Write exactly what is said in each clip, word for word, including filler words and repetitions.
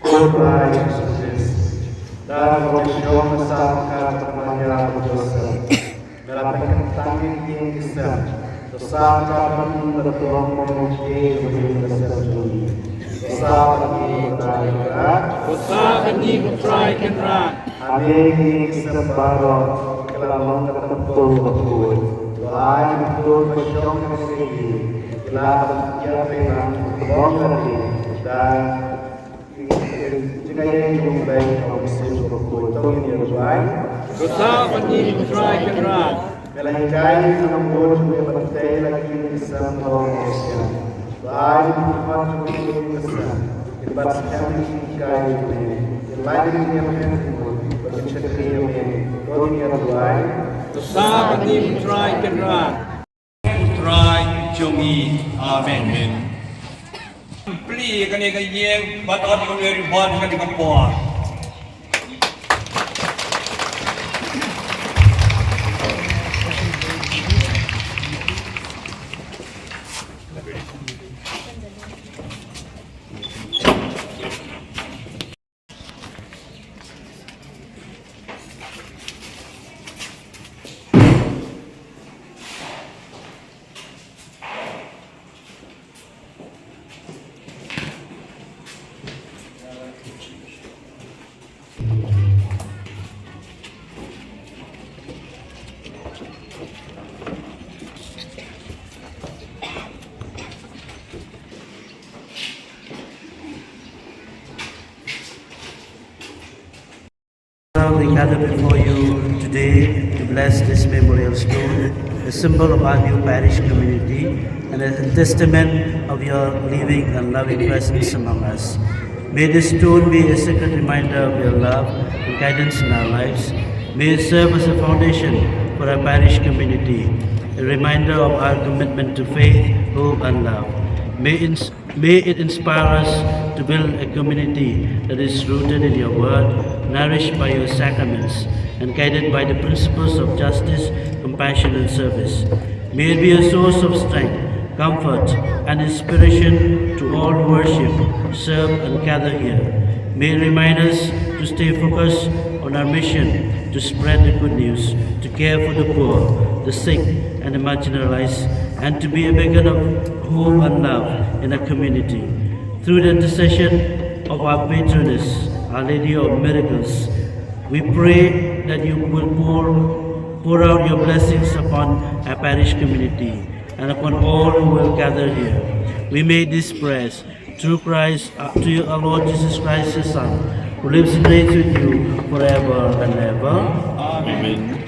Ko Trai Jisu Khrist, da ka bym shong ha ka kmie jong u Joseph, me la pynkyntang ïa ki ïing ki sem. To sah ka bynta, to long mo ki ïing ki sem jong ngi. To sah bad ngi, ko Trai Kynrad. To sah bad ngi, ko Trai Kynrad. Ha me ki ïing ki sem baroh ki la long ka templ bakhuid. To ai ki dur ba shong ha me ki la ïa pynlong ka ri da jingïaid jong U Blei ha u Mynsiem Bakhuid. To ngin ïa duwai. To sah bad ngi, ko Trai Kynrad. Me la hikai ïa ki nongbuh jong me ban tei la ki ïing ki sem halor u Khristan. Ba ai ki khmat jong me ki ïing ki sem kin bat skhem ïa ki hikai jong me, kin lait ïa ki niam hynmen ki mut, ba kin shakri ïa me. To ngin ïa duwai. To sah bad ngi, ko Trai Kynrad. Ko Trai jong ngi. Amen. Plie kane ka ïing bad ot ïa une u ribbon kane ka por. We gather before you today to bless this memorial stone, a symbol of our new parish community and a testament of your living and loving presence among us. May this stone be a sacred reminder of your love and guidance in our lives. May it serve as a foundation for our parish community, a reminder of our commitment to faith, hope, and love. May ins- May it inspire us to build a community that is rooted in your word, nourished by your sacraments, and guided by the principles of justice, compassion, and service. May it be a source of strength, comfort, and inspiration to all who worship, serve, and gather here. May it remind us to stay focused on our mission to spread the good news, to care for the poor, the sick, and the marginalized, and to be a beacon of hope and love in our community. Through the intercession of our patroness, Our Lady of Miracles, we pray that you will pour, pour out your blessings upon our parish community and upon all who will gather here. We make these prayers through Christ, uh, to you, our Lord Jesus Christ, your Son, who lives and reigns with you forever and ever. Amen.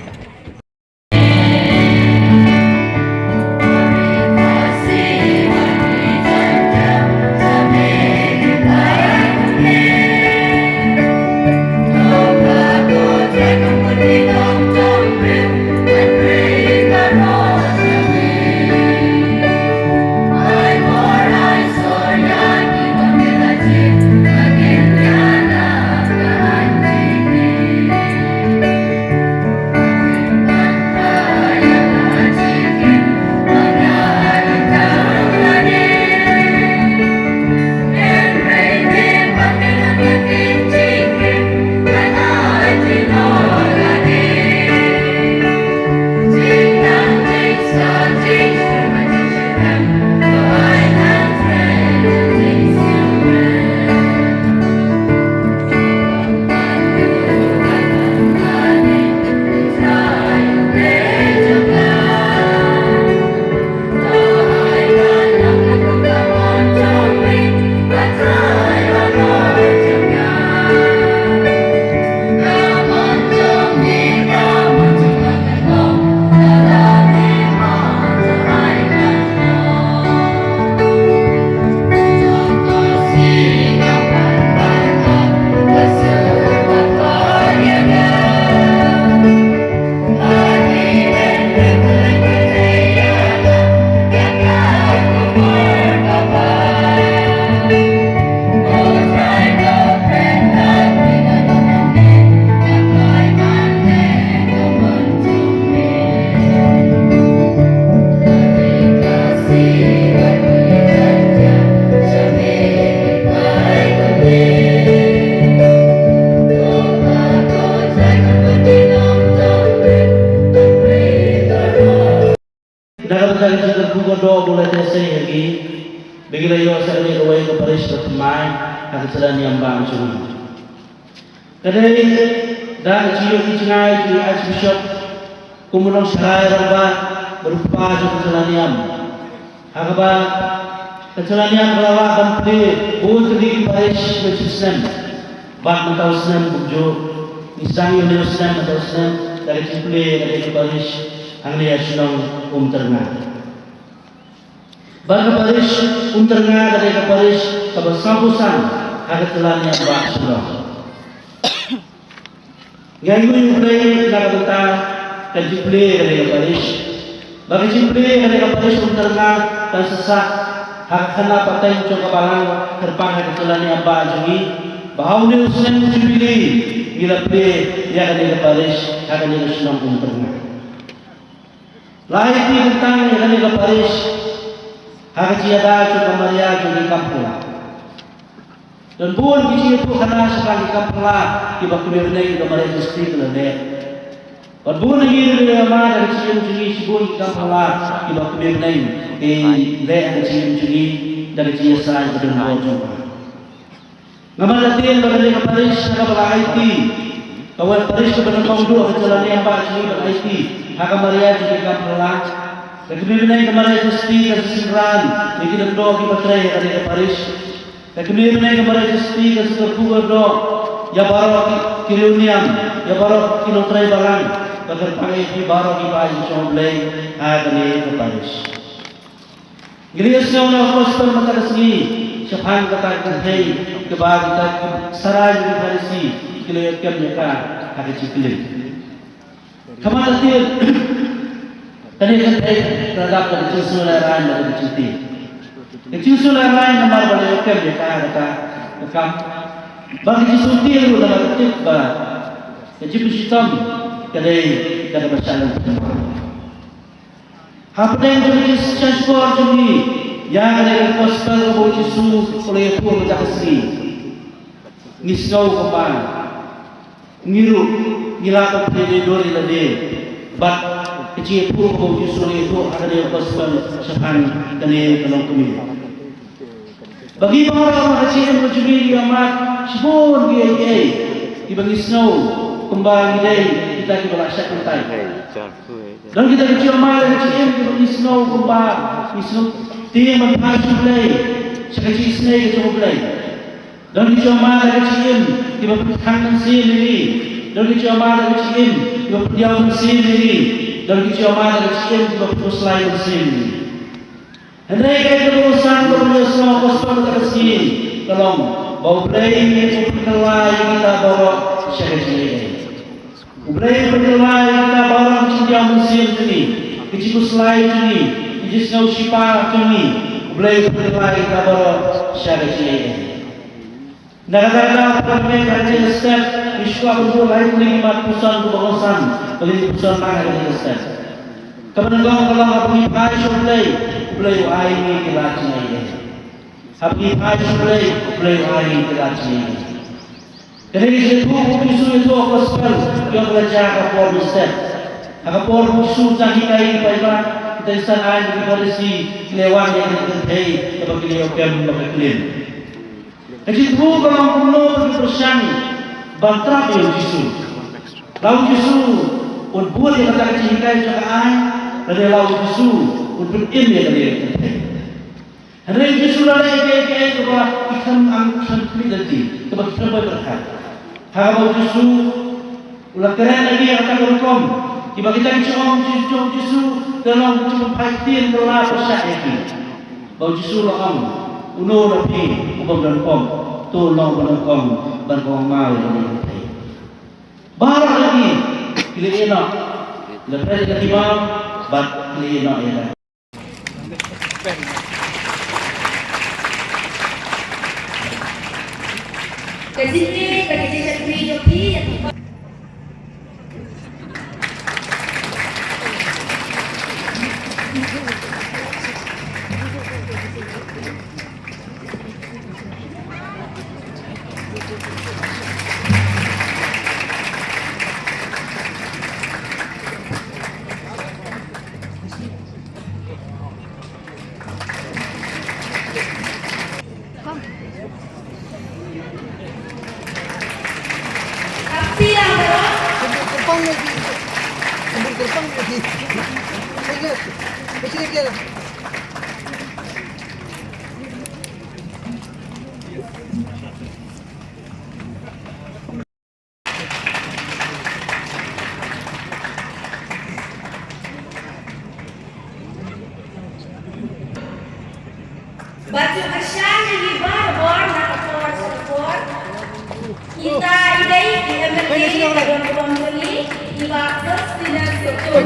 Te sei ha ki ba ki la ïoh sa kane kawei ka parish ba thymmai ha ka jylla niam ba jong ngi. Ka dei da ka jingïohi jngai jong i Archbishop kum u nongsharai rangbah bad u kpa jong ka jylla niam. Ha kaba ka jylla niam ka la lah ban plie bun tylli ki parish ha ka snem. Bad mynta u snem kumjuh ngi sdang ïa une u snem mynta u snem da ka jingplie ka dei ka parish hangne ha shnong Umtyrnga. Bad ka parish Umtyrnga ka dei ka parish kaba sawphew san ha ka jylla niam ba Shillong. Ngi ainguh ïa U Blei na ka bynta ka jingplie ka dei ka parish. Ba ka jingplie ka dei ka parish Umtyrnga kan sa sah ha ka khana pateng jong ka balang kyrpang ha ka jylla niam ba jong ngi. Ba ha une u snem jubilee ngi la plie ïa ka dei ka parish ha ka dei ka shnong Umtyrnga. La aiti kyntang ïa kane ka parish ha ka jingïada jong ka Maria jong ki kam phylla. Don bun ki jingïathuhkhana shaphang ki kam phylla kiba kmie bneng ka Maria Theisotti ka la leh. Bad bun na ngi ruh ngi ïamar da ka jingim jong ngi shibun ki kam phylla kiba kmie bneng ki leh ha ka jingim jong ngi da ka jingïasaid ka don bor jong ka. Nga mad la ktien ba kane ka parish ha kaba la aiti, ka wei parish kaba nyngkong duh ha ka jylla niam ba jong ngi ba la aiti ha ka Maria jong ki kam phylla. Ka kmie bneng ka Maria Theisotti ka sa synran ïa ki lyngdoh kiba trei ha kane ka parish. Ka kmie bneng ka Maria Theisotti ka sa kyrkhu kyrdoh ïa baroh ki, ki riewniam, ïa baroh ki nongtrei balang, ba kyrpang ïa ki baroh kiba ïeit jong U Blei ha kane ka parish. Ngi la ïohsngew na ka gospel mynta ka sngi shaphang kata ka kynthei kaba kita ki Sarai bad ki Pharisi ki la ïoh kem ïa ka ha ka jingkylli. Ka mad la ktien kane ka kynthei ka la dap da ka jingsngewlehraiñ bad ka jingtieng. Ka jingsngewlehraiñ namar ba la ïoh kem ïa ka ha kata ka kam. Bad ka jingsngewtieng ruh namar ka tip ba ka jingpynshitom ka dei da kaba shah lynti. Hapdeng jong ka jingshahshkor jong ngi ïa kane ka gospel kaba u Jisu u la ïathuh mynta ka sngi, ngi sngew kumba ngi ruh ngi lah ban pynïadei dur ïa lade bad ka jingïathuh kaba u Jisu u la ïathuh ha kane ka gospel shaphang kane ka longkmie. Ba ngi baroh ha ka jingim ka jong ngi ngi ïohmad shibun kiei kiei kiba ngi sngew kumba ngi dei kita kiba la shah kyntait. Don kita ki jingïohmad ha ka jingim kiba ngi sngew kumba ngi sngew tieng ban phai sha U Blei, sha ka jingisynei ka jong U Blei. Don ki jingïohmad ha ka jingim kiba pynthang mynsiem ïa ngi. Don ki jingïohmad ha ka jingim kiba pyndiaw mynsiem ïa ngi. Don ki jingïohmad ha ka jingim kiba pynslai mynsiem ïa ngi. Hynrei kaei kaba u san kaba ngi ïohsngew ha ka gospel mynta ka sngi ka long ba U Blei u pynkylla ïa kita baroh sha ka jingaiei. U Blei u pynkylla ïa kita baroh ka jingdiaw mynsiem jong ngi, ka jingkhuslai jong ngi, ka jingsngew shiphang jong ngi. U Blei u pynkylla ïa kita baroh sha ka jingaiei. Na kata ka daw, ha kane ka step ngi sngewbha ban buh lai tylli ki mat puson kiba kongsan ba ngin puson lang ha kane ka step. Kaba nyngkong ka long haba ngi phai sha U Blei, U Blei u ai ïa ngi ki lad jingaiei. Haba ngi phai sha U Blei, U Blei u ai ïa ngi ki lad jingaiei. Kane ka jingïathuh kaba u Jisu u ïathuh ha ka gospel ka long ka la jia ha ka por mynstep. Ha ka por ba u Jisu u dang hikai ïa ki paidbah, kita ki san aiñ bad ki Pharisi ki la wan ïa kane ka kynthei kaba ki la ïoh kem ba ka khlien. Ka jingthmu ka long kumno ba ki pyrshang ban trap ïa u Jisu. La u Jisu un bud ïa kata ka jinghikai jong ka aiñ, lane la u Jisu un pynim ïa kane ka kynthei. Hynrei u Jisu u la leh ïa kiei kiei kaba ki khlem, khlem khmih lynti, kaba ki khlem poi pyrkhat. Haba u Jisu u la kren ïa ki ha kata ka rukom, kiba kita ki jingong jong u Jisu ka long ka jingpynphai ktien kylla pyrshah ïa ki. Ba u Jisu u la ong, uno na phi uba ym don pop, to un long uba nyngkong ban kohnguh ïa kane ka kynthei. Baroh ïa ki ki la ïeh noh, la phet ïa ka bam bad ki la ïeh noh ïa ka. Ka jingkren bad ka jingshakri jong phi ïa ki Bad to kyrshan ïa ngi barabor na ka por sha ka por. Ita i dei i M L A ka Donbor Company, i Bah Sosthenes Sohtun.